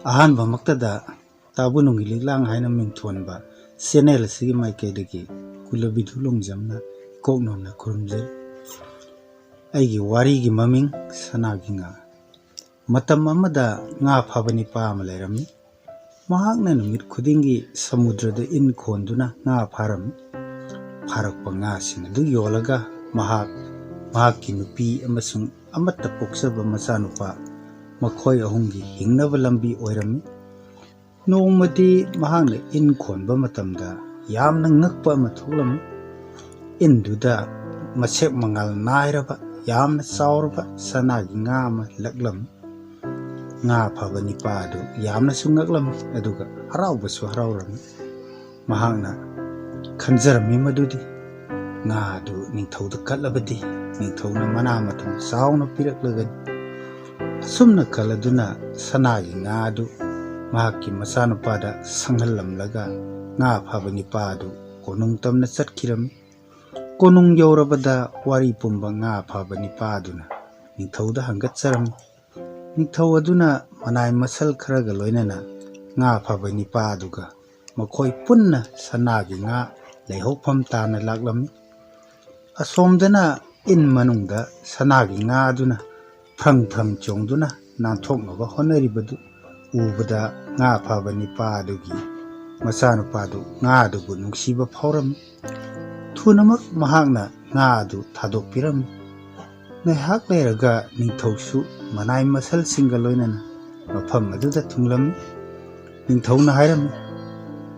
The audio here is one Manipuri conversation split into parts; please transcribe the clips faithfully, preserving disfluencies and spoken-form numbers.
ꯑꯍꯥꯟꯕꯃꯛꯇꯗ ꯇꯥꯕꯨ ꯅꯨꯡꯒꯤ ꯂꯤꯛꯂꯥꯡ ꯍꯥꯏꯅ ꯃꯤꯡꯊꯣꯟꯕ ꯆꯦꯅꯦꯜ ꯑꯁꯤꯒꯤ ꯃꯥꯏꯀꯩꯗꯒꯤ ꯀꯨꯂꯕꯤꯗꯨ ꯂꯣꯡꯖꯝꯅ ꯏꯀꯣꯛ ꯅꯣꯟꯅ ꯈꯨꯔꯨꯝꯖꯔꯤ꯫ ꯑꯩꯒꯤ ꯋꯥꯔꯤꯒꯤ ꯃꯃꯤꯡ ꯁꯅꯥꯒꯤ ꯉꯥ꯫ ꯃꯇꯝ ꯑꯃꯗ ꯉꯥ ꯐꯥꯕ ꯅꯤꯄꯥ ꯑꯃ ꯂꯩꯔꯝꯃꯤ꯫ ꯃꯍꯥꯛꯅ ꯅꯨꯃꯤꯠ ꯈꯨꯗꯤꯡꯒꯤ ꯁꯃꯨꯗ꯭ꯔꯗ ꯏꯟ ꯈꯣꯟꯗꯨꯅ ꯉꯥ ꯐꯥꯔꯝꯃꯤ꯫ ꯐꯥꯔꯛꯄ ꯉꯥꯁꯤꯡ ꯑꯗꯨ ꯌꯣꯜꯂꯒ ꯃꯍꯥꯛ, ꯃꯍꯥꯛꯀꯤ ꯅꯨꯄꯤ ꯑꯃꯁꯨꯡ ꯑꯃꯠꯇ ꯄꯣꯛꯆꯕ ꯃꯆꯥꯅꯨꯄꯥ ꯃꯈꯣꯏ ꯑꯍꯨꯝꯒꯤ ꯍꯤꯡꯅꯕ ꯂꯝꯕꯤ ꯑꯣꯏꯔꯝꯃꯤ꯫ ꯅꯣꯡꯃꯗꯤ ꯃꯍꯥꯛꯅ ꯏꯟ ꯈꯣꯟꯕ ꯃꯇꯝꯗ ꯌꯥꯝꯅ ꯉꯛꯄ ꯑꯃ ꯊꯣꯛꯂꯝꯃꯤ꯫ ꯏꯟꯗꯨꯗ ꯃꯁꯦꯛ ꯃꯉꯥꯜ ꯅꯥꯏꯔꯕ ꯌꯥꯝꯅ ꯆꯥꯎꯔꯕ ꯁꯅꯥꯒꯤ ꯉꯥ ꯑꯃ ꯂꯛꯂꯝꯃꯤ꯫ ꯉꯥ ꯐꯥꯕ ꯅꯤꯄꯥ ꯑꯗꯨ ꯌꯥꯝꯅꯁꯨ ꯉꯛꯂꯝꯃꯤ, ꯑꯗꯨꯒ ꯍꯔꯥꯎꯕꯁꯨ ꯍꯔꯥꯎꯔꯝꯃꯤ꯫ ꯃꯍꯥꯛꯅ ꯈꯟꯖꯔꯝꯃꯤ ꯃꯗꯨꯗꯤ ꯉꯥ ꯑꯗꯨ ꯅꯤꯡꯊꯧꯗ ꯀꯠꯂꯕꯗꯤ ꯅꯤꯡꯊꯧꯅ ꯃꯅꯥ ꯃꯊꯨꯝ ꯆꯥꯎꯅ ꯄꯤꯔꯛꯂꯒꯅꯤ꯫ ꯑꯁꯨꯝꯅ ꯈꯜꯂꯗꯨꯅ ꯁꯅꯥꯒꯤ ꯉꯥ ꯑꯗꯨ ꯃꯍꯥꯛꯀꯤ ꯃꯆꯥꯅꯨꯄꯥꯗ ꯁꯪꯍꯜꯂꯝꯂꯒ ꯉꯥ ꯐꯥꯕ ꯅꯤꯄꯥ ꯑꯗꯨ ꯀꯣꯅꯨꯡ ꯇꯝꯅ ꯆꯠꯈꯤꯔꯝꯃꯤ꯫ ꯀꯣꯅꯨꯡ ꯌꯧꯔꯕꯗ ꯋꯥꯔꯤ ꯄꯨꯝꯕ ꯉꯥ ꯐꯥꯕ ꯅꯤꯄꯥ ꯑꯗꯨꯅ ꯅꯤꯡꯊꯧꯗ ꯍꯪꯒꯠꯆꯔꯝꯃꯤ꯫ ꯅꯤꯡꯊꯧ ꯑꯗꯨꯅ ꯃꯅꯥꯏ ꯃꯁꯜ ꯈꯔꯒ ꯂꯣꯏꯅꯅ ꯉꯥ ꯐꯥꯕ ꯅꯤꯄꯥ ꯑꯗꯨꯒ ꯃꯈꯣꯏ ꯄꯨꯟꯅ ꯁꯅꯥꯒꯤ ꯉꯥ ꯂꯩꯍꯧꯐꯝ ꯇꯥꯟꯅ ꯂꯥꯛꯂꯝꯃꯤ꯫ ꯑꯁꯣꯝꯗꯅ ꯏꯟ ꯃꯅꯨꯡꯗ ꯁꯅꯥꯒꯤ ꯉꯥ ꯑꯗꯨꯅ ꯐ꯭ꯔꯪ ꯐ꯭ꯔꯪ ꯆꯣꯡꯗꯨꯅ ꯅꯥꯟꯊꯣꯛꯅꯕ ꯍꯣꯠꯅꯔꯤꯕꯗꯨ ꯎꯕꯗ ꯉꯥ ꯐꯥꯕ ꯅꯤꯄꯥ ꯑꯗꯨꯒꯤ ꯃꯆꯥꯅꯨꯄꯥꯗꯨ ꯉꯥ ꯑꯗꯨꯕꯨ ꯅꯨꯡꯁꯤꯕ ꯐꯥꯎꯔꯝꯃꯤ꯫ ꯊꯨꯅꯃꯛ ꯃꯍꯥꯛꯅ ꯉꯥ ꯑꯗꯨ ꯊꯥꯗꯣꯛꯄꯤꯔꯝꯃꯤ꯫ ꯉꯥꯏꯍꯥꯛ ꯂꯩꯔꯒ ꯅꯤꯡꯊꯧꯁꯨ ꯃꯅꯥꯏ ꯃꯁꯜꯁꯤꯡꯒ ꯂꯣꯏꯅꯅ ꯃꯐꯝ ꯑꯗꯨꯗ ꯊꯨꯡꯂꯝꯃꯤ꯫ ꯅꯤꯡꯊꯧꯅ ꯍꯥꯏꯔꯝꯃꯤ,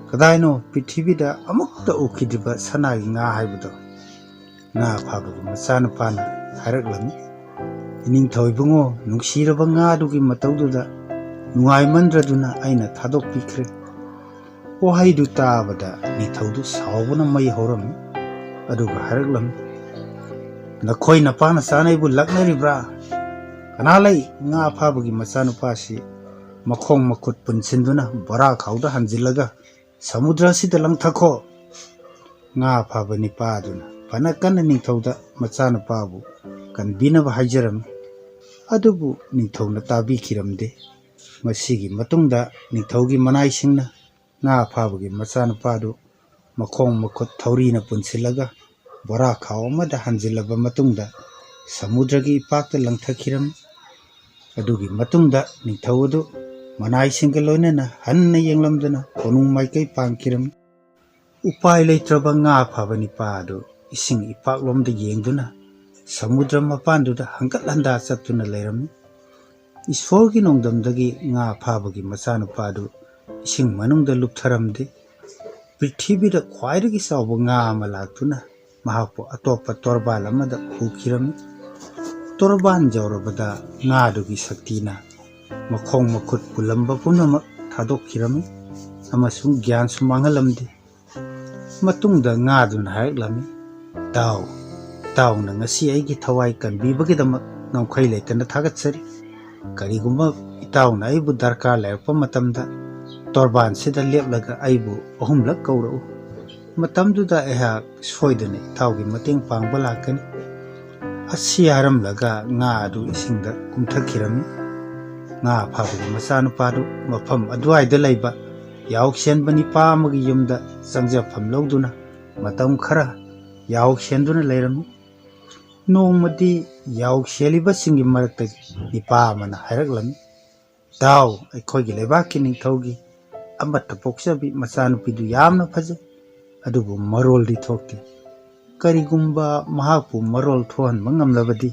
"ꯀꯗꯥꯏꯅꯣ ꯄ꯭ꯔꯤꯊꯤꯕꯤꯗ ꯑꯃꯨꯛꯇ ꯎꯈꯤꯗ꯭ꯔꯤꯕ ꯁꯅꯥꯒꯤ ꯉꯥ ꯍꯥꯏꯕꯗꯣ?" ꯉꯥ ꯐꯥꯕꯒꯤ ꯃꯆꯥꯅꯨꯄꯥꯅ ꯍꯥꯏꯔꯛꯂꯝꯃꯤ, "ꯏꯅꯤꯡꯊꯧ ꯏꯕꯨꯡꯉꯣ, ꯅꯨꯡꯁꯤꯔꯕ ꯉꯥꯗꯨꯒꯤ ꯃꯇꯧꯗꯨꯗ ꯅꯨꯡꯉꯥꯏꯃꯟꯗ꯭ꯔꯗꯨꯅ ꯑꯩꯅ ꯊꯥꯗꯣꯛꯄꯤꯈ꯭ꯔꯦ꯫" ꯋꯥꯍꯩꯗꯨ ꯇꯥꯕꯗ ꯅꯤꯡꯊꯧꯗꯨ ꯁꯥꯎꯕꯅ ꯃꯩ ꯍꯧꯔꯝꯃꯤ꯫ ꯑꯗꯨꯒ ꯍꯥꯏꯔꯛꯂꯝꯃꯤ, "ꯅꯈꯣꯏ ꯅꯄꯥꯅ ꯆꯥꯅꯩꯕꯨ ꯂꯛꯅꯔꯤꯕ꯭ꯔꯥ? ꯀꯅꯥ ꯂꯩ? ꯉꯥ ꯐꯥꯕꯒꯤ ꯃꯆꯥꯅꯨꯄꯥꯁꯤ ꯃꯈꯣꯡ ꯃꯈꯨꯠ ꯄꯨꯟꯁꯤꯟꯗꯨꯅ ꯕꯣꯔꯥ ꯈꯥꯎꯗ ꯍꯥꯟꯖꯤꯜꯂꯒ ꯁꯃꯨꯗ꯭ꯔ ꯑꯁꯤꯗ ꯂꯪꯊꯈꯣ꯫" ꯉꯥ ꯐꯥꯕ ꯅꯤꯄꯥ ꯑꯗꯨꯅ ꯐꯅ ꯀꯟꯅ ꯅꯤꯡꯊꯧꯗ ꯃꯆꯥꯅꯨꯄꯥꯕꯨ ꯀꯟꯕꯤꯅꯕ ꯍꯥꯏꯖꯔꯝꯃꯤ꯫ ꯑꯗꯨꯕꯨ ꯅꯤꯡꯊꯧꯅ ꯇꯥꯕꯤꯈꯤꯔꯝꯗꯦ꯫ ꯃꯁꯤꯒꯤ ꯃꯇꯨꯡꯗ ꯅꯤꯡꯊꯧꯒꯤ ꯃꯅꯥꯏꯁꯤꯡꯅ ꯉꯥ ꯐꯥꯕꯒꯤ ꯃꯆꯥꯅꯨꯄꯥꯗꯨ ꯃꯈꯣꯡ ꯃꯈꯨꯠ ꯊꯧꯔꯤꯅ ꯄꯨꯟꯁꯤꯜꯂꯒ ꯕꯣꯔꯥ ꯈꯥꯎ ꯑꯃꯗ ꯍꯥꯟꯖꯤꯜꯂꯕ ꯃꯇꯨꯡꯗ ꯁꯃꯨꯗ꯭ꯔꯒꯤ ꯏꯄꯥꯛꯇ ꯂꯪꯊꯈꯤꯔꯝꯃꯤ꯫ ꯑꯗꯨꯒꯤ ꯃꯇꯨꯡꯗ ꯅꯤꯡꯊꯧ ꯑꯗꯨ ꯃꯅꯥꯏꯁꯤꯡꯒ ꯂꯣꯏꯅꯅ ꯍꯟꯅ ꯌꯦꯡꯂꯝꯗꯅ ꯀꯣꯅꯨꯡ ꯃꯥꯏꯀꯩ ꯄꯥꯡꯈꯤꯔꯝꯃꯤ꯫ ꯎꯄꯥꯏ ꯂꯩꯇ꯭ꯔꯕ ꯉꯥ ꯐꯥꯕ ꯅꯤꯄꯥ ꯑꯗꯨ ꯏꯁꯤꯡ ꯏꯄꯥꯛꯂꯣꯝꯗ ꯌꯦꯡꯗꯨꯅ ꯁꯃꯨꯗ꯭ꯔ ꯃꯄꯥꯟꯗꯨꯗ ꯍꯪꯒꯠ ꯍꯟꯗꯥ ꯆꯠꯇꯨꯅ ꯂꯩꯔꯝꯃꯤ꯫ ꯏꯁꯣꯔꯒꯤ ꯅꯣꯡꯗꯝꯗꯒꯤ ꯉꯥ ꯐꯥꯕꯒꯤ ꯃꯆꯥꯅꯨꯄꯥꯗꯨ ꯏꯁꯤꯡ ꯃꯅꯨꯡꯗ ꯂꯨꯞꯊꯔꯝꯗꯦ꯫ ꯄ꯭ꯔꯤꯊꯤꯕꯤꯗ ꯈ꯭ꯋꯥꯏꯗꯒꯤ ꯆꯥꯎꯕ ꯉꯥ ꯑꯃ ꯂꯥꯛꯇꯨꯅ ꯃꯍꯥꯛꯄꯨ ꯑꯇꯣꯞꯄ ꯇꯣꯔꯕꯥꯟ ꯑꯃꯗ ꯍꯨꯈꯤꯔꯝꯃꯤ꯫ ꯇꯣꯔꯕꯥꯟ ꯌꯧꯔꯕꯗ ꯉꯥꯗꯨꯒꯤ ꯁꯛꯇꯤꯅ ꯃꯈꯣꯡ ꯃꯈꯨꯠ ꯄꯨꯜꯂꯝꯕ ꯄꯨꯝꯅꯃꯛ ꯊꯥꯗꯣꯛꯈꯤꯔꯝꯃꯤ ꯑꯃꯁꯨꯡ ꯒ꯭ꯌꯥꯟꯁꯨ ꯃꯥꯡꯍꯜꯂꯝꯗꯦ꯫ ꯃꯇꯨꯡꯗ ꯉꯥꯗꯨꯅ ꯍꯥꯏꯔꯛꯂꯝꯃꯤ, "ꯏꯇꯥꯎ, ꯏꯇꯥꯎꯅ ꯉꯁꯤ ꯑꯩꯒꯤ ꯊꯋꯥꯏ ꯀꯟꯕꯤꯕꯒꯤꯗꯃꯛ ꯉꯝꯈꯩ ꯂꯩꯇꯅ ꯊꯥꯒꯠꯆꯔꯤ꯫ ꯀꯔꯤꯒꯨꯝꯕ ꯏꯇꯥꯎꯅ ꯑꯩꯕꯨ ꯗꯔꯀꯥꯔ ꯂꯩꯔꯛꯄ ꯃꯇꯝꯗ ꯇꯣꯔꯕꯥꯟꯁꯤꯗ ꯂꯦꯞꯂꯒ ꯑꯩꯕꯨ ꯑꯍꯨꯝꯂꯛ ꯀꯧꯔꯛꯎ꯫ ꯃꯇꯝꯗꯨꯗ ꯑꯩꯍꯥꯛ ꯁꯣꯏꯗꯅ ꯏꯇꯥꯎꯒꯤ ꯃꯇꯦꯡ ꯄꯥꯡꯕ ꯂꯥꯛꯀꯅꯤ꯫" ꯑꯁꯤ ꯍꯥꯏꯔꯝꯂꯒ ꯉꯥ ꯑꯗꯨ ꯏꯁꯤꯡꯗ ꯀꯨꯝꯊꯈꯤꯔꯝꯃꯤ꯫ ꯉꯥ ꯐꯥꯕꯒꯤ ꯃꯆꯥꯅꯨꯄꯥꯗꯨ ꯃꯐꯝ ꯑꯗꯨꯋꯥꯏꯗ ꯂꯩꯕ ꯌꯥꯎꯁꯦꯟꯕ ꯅꯤꯄꯥ ꯑꯃꯒꯤ ꯌꯨꯝꯗ ꯆꯪꯖꯐꯝ ꯂꯧꯗꯨꯅ ꯃꯇꯝ ꯈꯔ ꯌꯥꯎꯁꯦꯟꯗꯨꯅ ꯂꯩꯔꯝꯃꯤ꯫ ꯅꯣꯡꯃꯗꯤ ꯌꯥꯎꯁꯦꯜꯂꯤꯕꯁꯤꯡꯒꯤ ꯃꯔꯛꯇꯒꯤ ꯅꯤꯄꯥ ꯑꯃꯅ ꯍꯥꯏꯔꯛꯂꯝꯃꯤ, "ꯏꯇꯥꯎ, ꯑꯩꯈꯣꯏꯒꯤ ꯂꯩꯕꯥꯛꯀꯤ ꯅꯤꯡꯊꯧꯒꯤ ꯑꯃꯠꯇ ꯄꯣꯛꯆꯕꯤ ꯃꯆꯥꯅꯨꯄꯤꯗꯨ ꯌꯥꯝꯅ ꯐꯖꯩ, ꯑꯗꯨꯕꯨ ꯃꯔꯣꯜꯗꯤ ꯊꯣꯛꯇꯦ꯫ ꯀꯔꯤꯒꯨꯝꯕ ꯃꯍꯥꯛꯄꯨ ꯃꯔꯣꯜ ꯊꯣꯛꯍꯟꯕ ꯉꯝꯂꯕꯗꯤ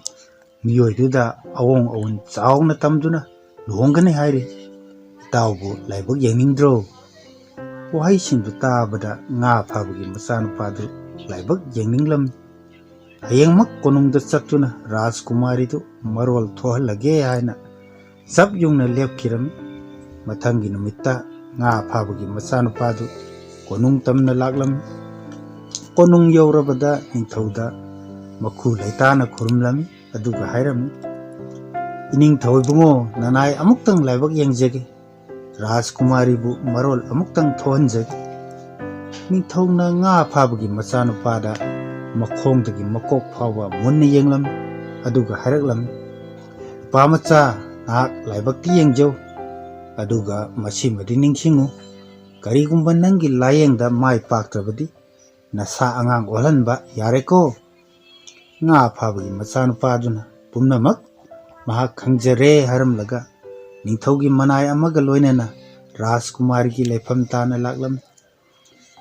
ꯃꯤꯑꯣꯏꯗꯨꯗ ꯑꯑꯣꯡ ꯑꯑꯣꯟ ꯆꯥꯎꯅ ꯇꯝꯗꯨꯅ ꯂꯨꯍꯣꯡꯒꯅꯤ ꯍꯥꯏꯔꯤ꯫ ꯏꯇꯥꯎꯕꯨ ꯂꯥꯏꯕꯛ ꯌꯦꯡꯅꯤꯡꯗ꯭ꯔꯣ?" ꯋꯥꯍꯩꯁꯤꯡꯗꯨ ꯇꯥꯕꯗ ꯉꯥ ꯐꯥꯕꯒꯤ ꯃꯆꯥꯅꯨꯄꯥꯗꯨ ꯂꯥꯏꯕꯛ ꯌꯦꯡꯅꯤꯡꯂꯝꯃꯤ꯫ ꯍꯌꯦꯡꯃꯛ ꯀꯣꯅꯨꯡꯗ ꯆꯠꯇꯨꯅ ꯔꯥꯖꯀꯨꯃꯥꯔꯤꯗꯨ ꯃꯔꯣꯜ ꯊꯣꯛꯍꯜꯂꯒꯦ ꯍꯥꯏꯅ ꯆꯞ ꯌꯨꯡꯅ ꯂꯦꯞꯈꯤꯔꯝꯃꯤ꯫ ꯃꯊꯪꯒꯤ ꯅꯨꯃꯤꯠꯇ ꯉꯥ ꯐꯥꯕꯒꯤ ꯃꯆꯥꯅꯨꯄꯥꯗꯨ ꯀꯣꯅꯨꯡ ꯇꯝꯅ ꯂꯥꯛꯂꯝꯃꯤ꯫ ꯀꯣꯅꯨꯡ ꯌꯧꯔꯕꯗ ꯅꯤꯡꯊꯧꯗ ꯃꯈꯨ ꯂꯩꯇꯥꯅ ꯈꯨꯔꯨꯝꯂꯝꯃꯤ꯫ ꯑꯗꯨꯒ ꯍꯥꯏꯔꯝꯃꯤ, "ꯏꯅꯤꯡꯊꯧ ꯏꯕꯨꯡꯉꯣ, ꯅꯅꯥꯏ ꯑꯃꯨꯛꯇꯪ ꯂꯥꯏꯕꯛ ꯌꯦꯡꯖꯒꯦ꯫ ꯔꯥꯖꯀꯨꯃꯥꯔꯤꯕꯨ ꯃꯔꯣꯜ ꯑꯃꯨꯛꯇꯪ ꯊꯣꯛꯍꯟꯖꯒꯦ꯫" ꯅꯤꯡꯊꯧꯅ ꯉꯥ ꯐꯥꯕꯒꯤ ꯃꯆꯥꯅꯨꯄꯥꯗ ꯃꯈꯣꯡꯗꯒꯤ ꯃꯀꯣꯛ ꯐꯥꯎꯕ ꯃꯨꯟꯅ ꯌꯦꯡꯂꯝꯃꯤ꯫ ꯑꯗꯨꯒ ꯍꯥꯏꯔꯛꯂꯝꯃꯤ, "ꯅꯨꯄꯥ ꯃꯆꯥ, ꯅꯍꯥꯛ ꯂꯥꯏꯕꯛꯇꯤ ꯌꯦꯡꯖꯧ꯫ ꯑꯗꯨꯒ ꯃꯁꯤꯃꯗꯤ ꯅꯤꯡꯁꯤꯡꯉꯨ, ꯀꯔꯤꯒꯨꯝꯕ ꯅꯪꯒꯤ ꯂꯥꯌꯦꯡꯗ ꯃꯥꯏ ꯄꯥꯛꯇ꯭ꯔꯕꯗꯤ ꯅꯁꯥ ꯑꯉꯥꯡ ꯑꯣꯜꯍꯟꯕ ꯌꯥꯔꯦꯀꯣ꯫ ꯉꯥ ꯐꯥꯕꯒꯤ ꯃꯆꯥꯅꯨꯄꯥꯗꯨꯅ ꯄꯨꯝꯅꯃꯛ ꯃꯍꯥꯛ ꯈꯪꯖꯔꯦ ꯍꯥꯏꯔꯝꯂꯒ ꯅꯤꯡꯊꯧꯒꯤ ꯃꯅꯥꯏ ꯑꯃꯒ ꯂꯣꯏꯅꯅ ꯔꯥꯖꯀꯨꯃꯥꯔꯤꯒꯤ ꯂꯩꯐꯝ ꯇꯥꯅ ꯂꯥꯛꯂꯝꯃꯤ꯫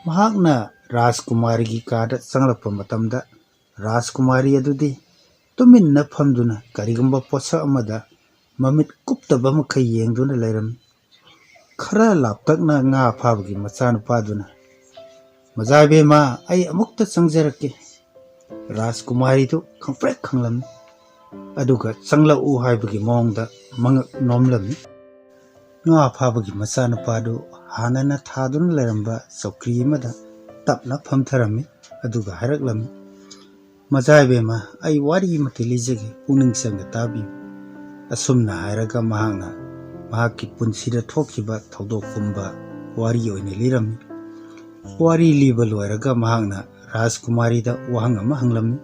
ꯃꯍꯥꯛꯅ ꯔꯥꯖꯀꯨꯃꯥꯔꯤꯒꯤ ꯀꯥꯗ ꯆꯪꯂꯛꯄ ꯃꯇꯝꯗ ꯔꯥꯖꯀꯨꯃꯥꯔꯤ ꯑꯗꯨꯗꯤ ꯇꯨꯃꯤꯟꯅ ꯐꯝꯗꯨꯅ ꯀꯔꯤꯒꯨꯝꯕ ꯄꯣꯠꯁꯛ ꯑꯃꯗ ꯃꯃꯤꯠ ꯀꯨꯞꯇꯕ ꯃꯈꯩ ꯌꯦꯡꯗꯨꯅ ꯂꯩꯔꯝꯃꯤ꯫ ꯈꯔ ꯂꯥꯞꯇꯛꯅ ꯉꯥ ꯐꯥꯕꯒꯤ ꯃꯆꯥꯅꯨꯄꯥꯗꯨꯅ, "ꯃꯖꯥ ꯏꯕꯦꯝꯃ, ꯑꯩ ꯑꯃꯨꯛꯇ ꯆꯪꯖꯔꯛꯀꯦ꯫" ꯔꯥꯖꯀꯨꯃꯥꯔꯤꯗꯨ ꯈꯪꯄ꯭ꯔꯦꯛ ꯈꯪꯂꯝꯃꯤ꯫ ꯑꯗꯨꯒ ꯆꯪꯂꯛꯎ ꯍꯥꯏꯕꯒꯤ ꯃꯑꯣꯡꯗ ꯃꯉꯛ ꯅꯣꯝꯂꯝꯃꯤ꯫ ꯉꯥ ꯐꯥꯕꯒꯤ ꯃꯆꯥꯅꯨꯄꯥꯗꯨ ꯍꯥꯟꯅꯅ ꯊꯥꯗꯨꯅ ꯂꯩꯔꯝꯕ ꯆꯧꯀ꯭ꯔꯤ ꯑꯃꯗ ꯇꯞꯅ ꯐꯝꯊꯔꯝꯃꯤ꯫ ꯑꯗꯨꯒ ꯍꯥꯏꯔꯛꯂꯝꯃꯤ, "ꯃꯖꯥ ꯏꯕꯦꯝꯃ, ꯑꯩ ꯋꯥꯔꯤ ꯑꯃꯇ ꯂꯤꯖꯒꯦ, ꯄꯨꯛꯅꯤꯡ ꯆꯪꯅ ꯇꯥꯕꯤꯌꯨ꯫" ꯑꯁꯨꯝꯅ ꯍꯥꯏꯔꯒ ꯃꯍꯥꯛꯅ ꯃꯍꯥꯛꯀꯤ ꯄꯨꯟꯁꯤꯗ ꯊꯣꯛꯈꯤꯕ ꯊꯧꯗꯣꯛ ꯄꯨꯝꯕ ꯋꯥꯔꯤ ꯑꯣꯏꯅ ꯂꯤꯔꯝꯃꯤ꯫ ꯋꯥꯔꯤ ꯂꯤꯕ ꯂꯣꯏꯔꯒ ꯃꯍꯥꯛꯅ ꯔꯥꯖꯀꯨꯃꯥꯔꯤꯗ ꯋꯥꯍꯪ ꯑꯃ ꯍꯪꯂꯝꯃꯤ,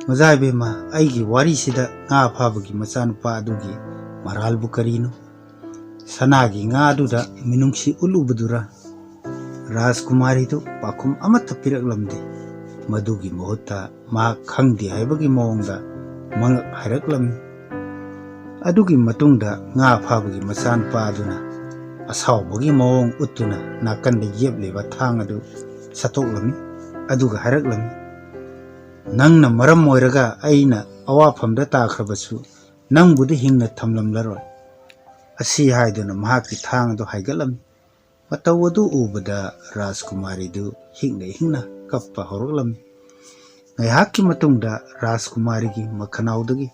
"ꯃꯖꯥ ꯏꯕꯦꯝꯃ, ꯑꯩꯒꯤ ꯋꯥꯔꯤꯁꯤꯗ ꯉꯥ ꯐꯥꯕꯒꯤ ꯃꯆꯥꯅꯨꯄꯥ ꯑꯗꯨꯒꯤ ꯃꯔꯥꯜꯕꯨ ꯀꯔꯤꯅꯣ? ꯁꯅꯥꯒꯤ ꯉꯥ ꯑꯗꯨꯗ ꯃꯤꯅꯨꯡꯁꯤ ꯎꯠꯂꯨꯕꯗꯨꯔ?" ꯔꯥꯖꯀꯨꯃꯥꯔꯤꯗꯨ ꯄꯥꯎꯈꯨꯝ ꯑꯃꯠꯇ ꯄꯤꯔꯛꯂꯝꯗꯦ꯫ ꯃꯗꯨꯒꯤ ꯃꯍꯨꯠꯇ ꯃꯍꯥꯛ ꯈꯪꯗꯦ ꯍꯥꯏꯕꯒꯤ ꯃꯑꯣꯡꯗ ꯃꯉꯛ ꯍꯥꯏꯔꯛꯂꯝꯃꯤ꯫ ꯑꯗꯨꯒꯤ ꯃꯇꯨꯡꯗ ꯉꯥ ꯐꯥꯕꯒꯤ ꯃꯆꯥꯅꯨꯄꯥ ꯑꯗꯨꯅ ꯑꯁꯥꯎꯕꯒꯤ ꯃꯑꯣꯡ ꯎꯠꯇꯨꯅ ꯅꯥꯀꯟꯗ ꯌꯦꯞꯂꯤꯕ ꯊꯥꯡ ꯑꯗꯨ ꯁꯠꯇꯣꯛꯂꯝꯃꯤ꯫ ꯑꯗꯨꯒ ꯍꯥꯏꯔꯛꯂꯝꯃꯤ, "ꯅꯪꯅ ꯃꯔꯝ ꯑꯣꯏꯔꯒ ꯑꯩꯅ ꯑꯋꯥꯐꯝꯗ ꯇꯥꯈ꯭ꯔꯕꯁꯨ ꯅꯪꯕꯨꯗꯤ ꯍꯤꯡꯅ ꯊꯝꯂꯝꯂꯔꯣꯏ꯫" ꯑꯁꯤ ꯍꯥꯏꯗꯨꯅ ꯃꯍꯥꯛꯀꯤ ꯊꯥꯡ ꯑꯗꯨ ꯍꯥꯏꯒꯠꯂꯝꯃꯤ꯫ ꯃꯇꯧ ꯑꯗꯨ ꯎꯕꯗ ꯔꯥꯖꯀꯨꯃꯥꯔꯤꯗꯨ ꯍꯤꯡꯅ ꯍꯤꯡꯅ ꯀꯞꯄ ꯍꯧꯔꯛꯂꯝꯃꯤ꯫ ꯉꯥꯏꯍꯥꯛꯀꯤ ꯃꯇꯨꯡꯗ ꯔꯥꯖꯀꯨꯃꯥꯔꯤꯒꯤ ꯃꯈꯅꯥꯎꯗꯒꯤ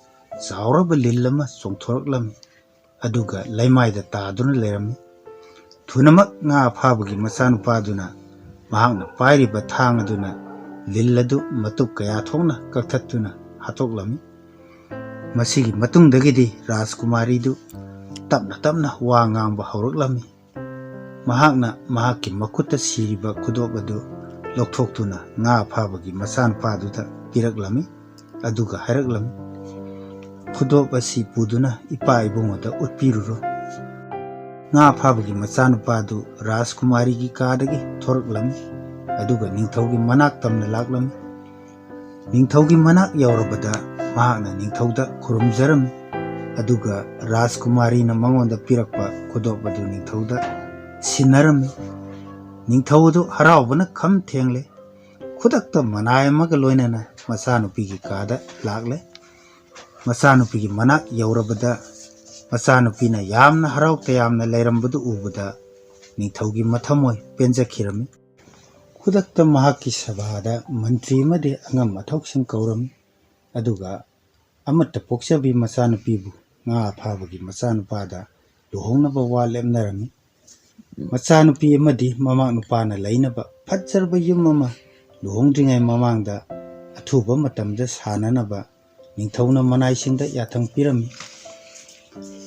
ꯆꯥꯎꯔꯕ ꯂꯤꯜ ꯑꯃ ꯆꯣꯡꯊꯣꯔꯛꯂꯝꯃꯤ꯫ ꯑꯗꯨꯒ ꯂꯩꯃꯥꯏꯗ ꯇꯥꯗꯨꯅ ꯂꯩꯔꯝꯃꯤ꯫ ꯊꯨꯅꯃꯛ ꯉꯥ ꯐꯥꯕꯒꯤ ꯃꯆꯥꯅꯨꯄꯥꯗꯨꯅ ꯃꯍꯥꯛꯅ ꯄꯥꯏꯔꯤꯕ ꯊꯥꯡ ꯑꯗꯨꯅ ꯂꯤꯜ ꯑꯗꯨ ꯃꯇꯨꯞ ꯀꯌꯥ ꯊꯣꯛꯅ ꯀꯛꯊꯠꯇꯨꯅ ꯍꯥꯠꯇꯣꯛꯂꯝꯃꯤ꯫ ꯃꯁꯤꯒꯤ ꯃꯇꯨꯡꯗꯒꯤꯗꯤ ꯔꯥꯖꯀꯨꯃꯥꯔꯤꯗꯨ ꯇꯞꯅ ꯇꯞꯅ ꯋꯥ ꯉꯥꯡꯕ ꯍꯧꯔꯛꯂꯝꯃꯤ꯫ ꯃꯍꯥꯛꯅ ꯃꯍꯥꯛꯀꯤ ꯃꯈꯨꯠꯇ ꯁꯤꯔꯤꯕ ꯈꯨꯗꯣꯞ ꯑꯗꯨ ꯂꯧꯊꯣꯛꯇꯨꯅ ꯉꯥ ꯐꯥꯕꯒꯤ ꯃꯆꯥꯅꯨꯄꯥꯗꯨꯗ ꯄꯤꯔꯛꯂꯝꯃꯤ꯫ ꯑꯗꯨꯒ ꯍꯥꯏꯔꯛꯂꯝꯃꯤ, "ꯈꯨꯗꯣꯞ ꯑꯁꯤ ꯄꯨꯗꯨꯅ ꯏꯄꯥ ꯏꯕꯨꯡꯉꯣꯗ ꯎꯠꯄꯤꯔꯨꯔꯣ꯫" ꯉꯥ ꯐꯥꯕꯒꯤ ꯃꯆꯥꯅꯨꯄꯥꯗꯨ ꯔꯥꯖꯀꯨꯃꯥꯔꯤꯒꯤ ꯀꯥꯗꯒꯤ ꯊꯣꯔꯛꯂꯝꯃꯤ꯫ ꯑꯗꯨꯒ ꯅꯤꯡꯊꯧꯒꯤ ꯃꯅꯥꯛ ꯇꯝꯅ ꯂꯥꯛꯂꯝꯃꯤ꯫ ꯅꯤꯡꯊꯧꯒꯤ ꯃꯅꯥꯛ ꯌꯧꯔꯕꯗ ꯃꯍꯥꯛꯅ ꯅꯤꯡꯊꯧꯗ ꯈꯨꯔꯨꯝꯖꯔꯝꯃꯤ꯫ ꯑꯗꯨꯒ ꯔꯥꯖꯀꯨꯃꯥꯔꯤꯅ ꯃꯉꯣꯟꯗ ꯄꯤꯔꯛꯄ ꯈꯨꯗꯣꯞ ꯑꯗꯨ ꯅꯤꯡꯊꯧꯗ ꯁꯤꯟꯅꯔꯝꯃꯤ꯫ ꯅꯤꯡꯊꯧ ꯑꯗꯨ ꯍꯔꯥꯎꯕꯅ ꯈꯝ ꯊꯦꯡꯂꯦ꯫ ꯈꯨꯗꯛꯇ ꯃꯅꯥꯏ ꯑꯃꯒ ꯂꯣꯏꯅꯅ ꯃꯆꯥꯅꯨꯄꯤꯒꯤ ꯀꯥꯗ ꯂꯥꯛꯂꯦ꯫ ꯃꯆꯥꯅꯨꯄꯤꯒꯤ ꯃꯅꯥꯛ ꯌꯧꯔꯕꯗ ꯃꯆꯥꯅꯨꯄꯤꯅ ꯌꯥꯝꯅ ꯍꯔꯥꯎ ꯇꯌꯥꯝꯅ ꯂꯩꯔꯝꯕꯗꯨ ꯎꯕꯗ ꯅꯤꯡꯊꯧꯒꯤ ꯃꯊꯃꯣꯏ ꯄꯦꯟꯖꯈꯤꯔꯝꯃꯤ꯫ ꯈꯨꯗꯛꯇ ꯃꯍꯥꯛꯀꯤ ꯁꯚꯥꯗ ꯃꯟꯇ꯭ꯔꯤ ꯑꯃꯗꯤ ꯑꯉꯝ ꯑꯊꯧꯁꯤꯡ ꯀꯧꯔꯝꯃꯤ꯫ ꯑꯗꯨꯒ ꯑꯃꯠꯇ ꯄꯣꯛꯆꯕꯤ ꯃꯆꯥꯅꯨꯄꯤꯕꯨ ꯉꯥ ꯐꯥꯕꯒꯤ ꯃꯆꯥꯅꯨꯄꯥꯗ ꯂꯨꯍꯣꯡꯅꯕ ꯋꯥ ꯂꯦꯞꯅꯔꯝꯃꯤ꯫ ꯃꯆꯥꯅꯨꯄꯤ ꯑꯃꯗꯤ ꯃꯃꯥ ꯅꯨꯄꯥꯅ ꯂꯩꯅꯕ ꯐꯖꯔꯕ ꯌꯨꯝ ꯑꯃ ꯂꯨꯍꯣꯡꯗ꯭ꯔꯤꯉꯩ ꯃꯃꯥꯡꯗ ꯑꯊꯨꯕ ꯃꯇꯝꯗ ꯁꯥꯅꯅꯕ ꯅꯤꯡꯊꯧꯅ ꯃꯅꯥꯏꯁꯤꯡꯗ ꯌꯥꯊꯪ ꯄꯤꯔꯝꯃꯤ꯫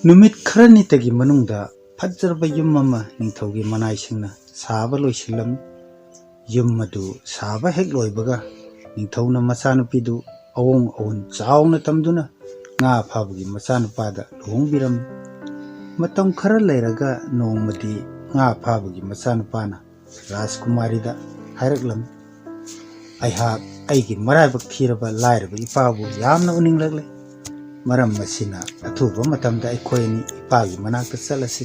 ꯅꯨꯃꯤꯠ ꯈꯔꯅꯤꯇꯒꯤ ꯃꯅꯨꯡꯗ ꯐꯖꯔꯕ ꯌꯨꯝ ꯑꯃ ꯅꯤꯡꯊꯧꯒꯤ ꯃꯅꯥꯏꯁꯤꯡꯅ ꯁꯥꯕ ꯂꯣꯏꯁꯤꯜꯂꯝꯃꯤ꯫ ꯌꯨꯝ ꯑꯗꯨ ꯁꯥꯕ ꯍꯦꯛ ꯂꯣꯏꯕꯒ ꯅꯤꯡꯊꯧꯅ ꯃꯆꯥꯅꯨꯄꯤꯗꯨ ꯑꯋꯣꯡ ꯑꯋꯣꯟ ꯆꯥꯎꯅ ꯇꯝꯗꯨꯅ ꯉꯥ ꯐꯥꯕꯒꯤ ꯃꯆꯥꯅꯨꯄꯥꯗ ꯂꯨꯍꯣꯡꯕꯤꯔꯝꯃꯤ꯫ ꯃꯇꯝ ꯈꯔ ꯂꯩꯔꯒ ꯅꯣꯡꯃꯗꯤ ꯉꯥ ꯐꯥꯕꯒꯤ ꯃꯆꯥꯅꯨꯄꯥꯅ ꯔꯥꯖꯀꯨꯃꯥꯔꯤꯗ ꯍꯥꯏꯔꯛꯂꯝꯃꯤ, "ꯑꯩꯍꯥꯛ ꯑꯩꯒꯤ ꯃꯔꯥꯏꯕꯛ ꯊꯤꯔꯕ ꯂꯥꯏꯔꯕ ꯏꯄꯥꯕꯨ ꯌꯥꯝꯅ ꯎꯅꯤꯡꯂꯛꯂꯦ꯫ ꯃꯔꯝ ꯑꯁꯤꯅ ꯑꯊꯨꯕ ꯃꯇꯝꯗ ꯑꯩꯈꯣꯏ ꯑꯅꯤ ꯏꯄꯥꯒꯤ ꯃꯅꯥꯛꯇ ꯆꯠꯂꯁꯤ꯫"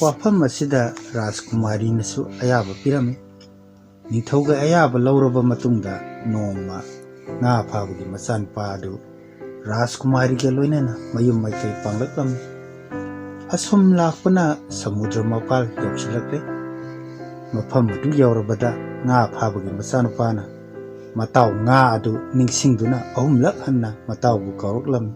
ꯋꯥꯐꯝ ꯑꯁꯤꯗ ꯔꯥꯖꯀꯨꯃꯥꯔꯤꯅꯁꯨ ꯑꯌꯥꯕ ꯄꯤꯔꯝꯃꯤ꯫ ꯅꯤꯡꯊꯧꯒꯤ ꯑꯌꯥꯕ ꯂꯧꯔꯕ ꯃꯇꯨꯡꯗ ꯅꯣꯡꯃ ꯉꯥ ꯐꯥꯕꯒꯤ ꯃꯆꯥꯅꯨꯄꯥ ꯑꯗꯨ ꯔꯥꯖꯀꯨꯃꯥꯔꯤꯒ ꯂꯣꯏꯅꯅ ꯃꯌꯨꯝ ꯃꯀꯩ ꯄꯥꯡꯂꯛꯂꯝꯃꯤ꯫ ꯑꯁꯨꯝ ꯂꯥꯛꯄꯅ ꯁꯃꯨꯗ꯭ꯔ ꯃꯄꯥꯜ ꯌꯧꯁꯤꯜꯂꯛꯂꯦ꯫ ꯃꯐꯝ ꯑꯗꯨ ꯌꯧꯔꯕꯗ ꯉꯥ ꯐꯥꯕꯒꯤ ꯃꯆꯥꯅꯨꯄꯥꯅ ꯃꯇꯥꯎ ꯉꯥ ꯑꯗꯨ ꯅꯤꯡꯁꯤꯡꯗꯨꯅ ꯑꯍꯨꯝꯂꯛ ꯍꯟꯅ ꯃꯇꯥꯎꯕꯨ ꯀꯧꯔꯛꯂꯝꯃꯤ꯫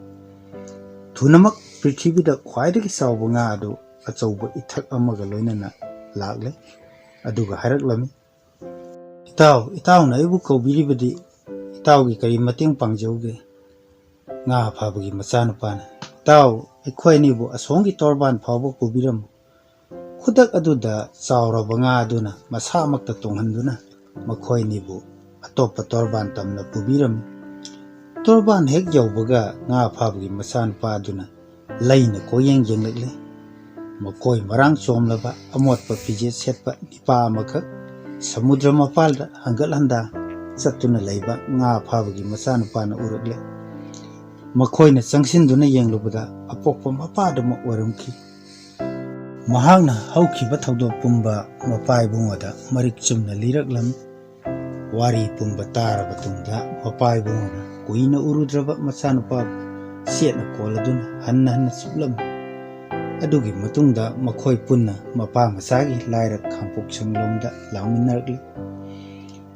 ꯊꯨꯅꯃꯛ ꯄ꯭ꯔꯤꯊꯤꯕꯤꯗ ꯈ꯭ꯋꯥꯏꯗꯒꯤ ꯆꯥꯎꯕ ꯉꯥ ꯑꯗꯨ ꯑꯆꯧꯕ ꯏꯊꯛ ꯑꯃꯒ ꯂꯣꯏꯅꯅ ꯂꯥꯛꯂꯦ꯫ ꯑꯗꯨꯒ ꯍꯥꯏꯔꯛꯂꯝꯃꯤ, "ꯏꯇꯥꯎ, ꯏꯇꯥꯎꯅ ꯑꯩꯕꯨ ꯀꯧꯕꯤꯔꯤꯕꯗꯤ ꯏꯇꯥꯎꯒꯤ ꯀꯔꯤ ꯃꯇꯦꯡ ꯄꯥꯡꯖꯧꯒꯦ?" ꯉꯥ ꯐꯥꯕꯒꯤ ꯃꯆꯥꯅꯨꯄꯥꯅ, "ꯏꯇꯥꯎ, ꯑꯩꯈꯣꯏ ꯑꯅꯤꯕꯨ ꯑꯁꯣꯝꯒꯤ ꯇꯣꯔꯕꯥꯟ ꯐꯥꯎꯕ ꯄꯨꯕꯤꯔꯝꯃꯨ꯫" ꯈꯨꯗꯛ ꯑꯗꯨꯗ ꯆꯥꯎꯔꯕ ꯉꯥ ꯑꯗꯨꯅ ꯃꯁꯥꯃꯛꯇ ꯇꯣꯡꯍꯟꯗꯨꯅ ꯃꯈꯣꯏ ꯑꯅꯤꯕꯨ ꯑꯇꯣꯞꯄ ꯇꯣꯔꯕꯥꯟ ꯇꯝꯅ ꯄꯨꯕꯤꯔꯝꯃꯤ꯫ ꯇꯣꯔꯕꯥꯟ ꯍꯦꯛ ꯌꯧꯕꯒ ꯉꯥ ꯐꯥꯕꯒꯤ ꯃꯆꯥꯅꯨꯄꯥ ꯑꯗꯨꯅ ꯂꯩꯅ ꯀꯣꯏꯌꯦꯡ ꯌꯦꯡꯂꯛꯂꯦ꯫ ꯃꯀꯣꯏ ꯃꯔꯥꯡ ꯆꯣꯝꯂꯕ ꯑꯃꯣꯠꯄ ꯐꯤꯖꯦꯠ ꯁꯦꯠꯄ ꯅꯤꯄꯥ ꯑꯃꯈꯛ ꯁꯃꯨꯗ꯭ꯔ ꯃꯄꯥꯜꯗ ꯍꯪꯒꯠ ꯍꯟꯗꯥ ꯆꯠꯇꯨꯅ ꯂꯩꯕ ꯉꯥ ꯐꯥꯕꯒꯤ ꯃꯆꯥꯅꯨꯄꯥꯅ ꯎꯔꯛꯂꯦ꯫ ꯃꯈꯣꯏꯅ ꯆꯪꯁꯤꯟꯗꯨꯅ ꯌꯦꯡꯂꯨꯕꯗ ꯑꯄꯣꯛꯄ ꯃꯄꯥꯗꯨꯃꯛ ꯑꯣꯏꯔꯝꯈꯤ꯫ ꯃꯍꯥꯛꯅ ꯍꯧꯈꯤꯕ ꯊꯧꯗꯣꯛ ꯄꯨꯝꯕ ꯃꯄꯥ ꯏꯕꯨꯡꯉꯣꯗ ꯃꯔꯤꯛ ꯆꯨꯝꯅ ꯂꯤꯔꯛꯂꯝꯃꯤ꯫ ꯋꯥꯔꯤ ꯄꯨꯝꯕ ꯇꯥꯔꯕ ꯇꯨꯡꯗ ꯃꯄꯥ ꯏꯕꯨꯡꯉꯣꯅ ꯀꯨꯏꯅ ꯎꯔꯨꯗ꯭ꯔꯕ ꯃꯆꯥꯅꯨꯄꯥꯕꯨ ꯆꯦꯠꯅ ꯀꯣꯜꯂꯗꯨꯅ ꯍꯟꯅ ꯍꯟꯅ ꯆꯨꯞꯂꯝꯃꯤ꯫ ꯑꯗꯨꯒꯤ ꯃꯇꯨꯡꯗ ꯃꯈꯣꯏ ꯄꯨꯟꯅ ꯃꯄꯥ ꯃꯆꯥꯒꯤ ꯂꯥꯏꯔꯛ ꯈꯥꯡꯄꯣꯛꯁꯪꯂꯣꯝꯗ ꯂꯥꯡꯃꯤꯟꯅꯔꯛꯂꯤ꯫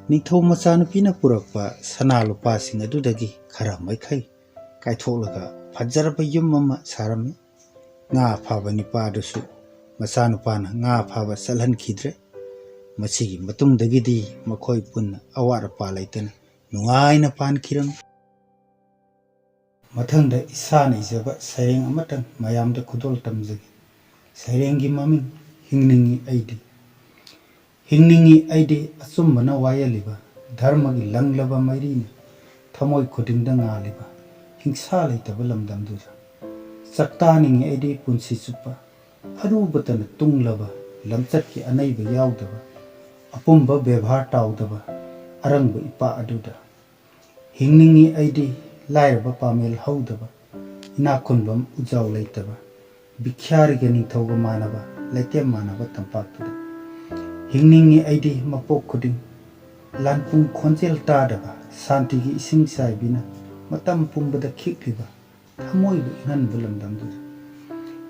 ꯅꯤꯡꯊꯧ ꯃꯆꯥꯅꯨꯄꯤꯅ ꯄꯨꯔꯛꯄ ꯁꯅꯥ ꯂꯨꯄꯥꯁꯤꯡ ꯑꯗꯨꯗꯒꯤ ꯈꯔ ꯃꯈꯩ ꯀꯥꯏꯊꯣꯛꯂꯒ ꯐꯖꯔꯕ ꯌꯨꯝ ꯑꯃ ꯁꯥꯔꯝꯃꯤ꯫ ꯉꯥ ꯐꯥꯕ ꯅꯤꯄꯥꯗꯨꯁꯨ ꯃꯆꯥꯅꯨꯄꯥꯅ ꯉꯥ ꯐꯥꯕ ꯆꯠꯍꯟꯈꯤꯗ꯭ꯔꯦ꯫ ꯃꯁꯤꯒꯤ ꯃꯇꯨꯡꯗꯒꯤꯗꯤ ꯃꯈꯣꯏ ꯄꯨꯟꯅ ꯑꯋꯥꯠ ꯑꯄꯥ ꯂꯩꯇꯅ ꯅꯨꯡꯉꯥꯏꯅ ꯄꯥꯟꯈꯤꯔꯝꯃꯤ꯫ ꯃꯊꯪꯗ ꯏꯁꯥꯅ ꯏꯖꯕ ꯁꯩꯔꯦꯡ ꯑꯃꯇꯪ ꯃꯌꯥꯝꯗ ꯈꯨꯗꯣꯜ ꯇꯝꯖꯒꯦ꯫ ꯁꯩꯔꯦꯡꯒꯤ ꯃꯃꯤꯡ ꯍꯤꯡꯅꯤꯡꯏ ꯑꯩꯗꯤ꯫ ꯍꯤꯡꯅꯤꯡꯏ ꯑꯩꯗꯤ ꯑꯆꯨꯝꯕꯅ ꯋꯥꯌꯦꯜꯂꯤꯕ, ꯙꯔꯃꯒꯤ ꯂꯪꯂꯕ ꯃꯩꯔꯤꯅ ꯊꯃꯣꯏ ꯈꯨꯗꯤꯡꯗ ꯉꯥꯜꯂꯤꯕ, ꯍꯤꯡꯁꯥ ꯂꯩꯇꯕ ꯂꯝꯗꯝꯗꯨꯗ꯫ ꯆꯥꯛꯇꯥꯅꯤꯡꯏ ꯑꯩꯗꯤ ꯄꯨꯟꯁꯤ ꯆꯨꯞꯄ, ꯑꯔꯨꯕꯇꯅ ꯇꯨꯡꯂꯕ, ꯂꯝꯆꯠꯀꯤ ꯑꯅꯩꯕ ꯌꯥꯎꯗꯕ, ꯑꯄꯨꯝꯕ ꯕꯦꯕꯥꯔ ꯇꯥꯎꯗꯕ, ꯑꯔꯪꯕ ꯏꯄꯥ ꯑꯗꯨꯗ꯫ ꯍꯤꯡꯅꯤꯡꯏ ꯑꯩꯗꯤ ꯂꯥꯏꯔꯕ ꯄꯥꯃꯦꯜ ꯍꯧꯗꯕ, ꯏꯅꯥꯛ ꯈꯨꯟꯕꯝ ꯎꯖꯥꯎ ꯂꯩꯇꯕ, ꯚꯤꯈ꯭ꯌꯥꯔꯤꯒ ꯅꯤꯡꯊꯧꯒ ꯃꯥꯟꯅꯕ, ꯂꯩꯇꯦꯝ ꯃꯥꯟꯅꯕ ꯇꯝꯄꯥꯛꯇꯨꯗ꯫ ꯍꯤꯡꯅꯤꯡꯏ ꯑꯩꯗꯤ ꯃꯄꯣꯛ ꯈꯨꯗꯤꯡ ꯂꯥꯟꯄꯨꯡ ꯈꯣꯟꯖꯦꯜ ꯇꯥꯗꯕ, ꯁꯥꯟꯇꯤꯒꯤ ꯏꯁꯤꯡ ꯆꯥꯏꯕꯤꯅ ꯃꯇꯝ ꯄꯨꯝꯕꯗ ꯈꯤꯛꯂꯤꯕ, ꯊꯃꯣꯏꯕꯨ ꯏꯪꯍꯟꯕ ꯂꯝꯗꯝꯗꯨꯗ꯫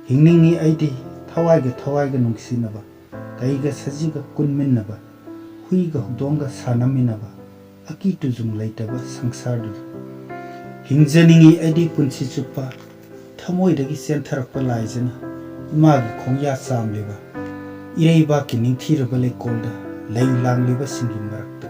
ꯍꯤꯡꯅꯤꯡꯏ ꯑꯩꯗꯤ ꯊꯋꯥꯏꯒ ꯊꯋꯥꯏꯒ ꯅꯨꯡꯁꯤꯅꯕ, ꯀꯩꯒ ꯁꯖꯤꯒ ꯀꯨꯟꯃꯤꯟꯅꯕ, ꯍꯨꯏꯒ ꯍꯧꯗꯣꯡꯒ ꯁꯥꯟꯅꯃꯤꯟꯅꯕ, ꯑꯀꯤ ꯇꯨꯖꯨꯡ ꯂꯩꯇꯕ ꯁꯪꯁꯥꯔꯗꯨꯗ꯫ ꯍꯤꯡꯖꯅꯤꯡꯏ ꯑꯩꯗꯤ ꯄꯨꯟꯁꯤ ꯆꯨꯞꯄ ꯊꯃꯣꯏꯗꯒꯤ ꯆꯦꯟꯊꯔꯛꯄ ꯂꯥꯏꯖꯅ ꯏꯃꯥꯒꯤ ꯈꯣꯡꯌꯥ ꯆꯥꯝꯂꯤꯕ, ꯏꯔꯩꯕꯥꯛꯀꯤ ꯅꯤꯡꯊꯤꯔꯕ ꯂꯩꯀꯣꯜꯗ ꯂꯩ ꯂꯥꯡꯂꯤꯕꯁꯤꯡꯒꯤ ꯃꯔꯛꯇ꯫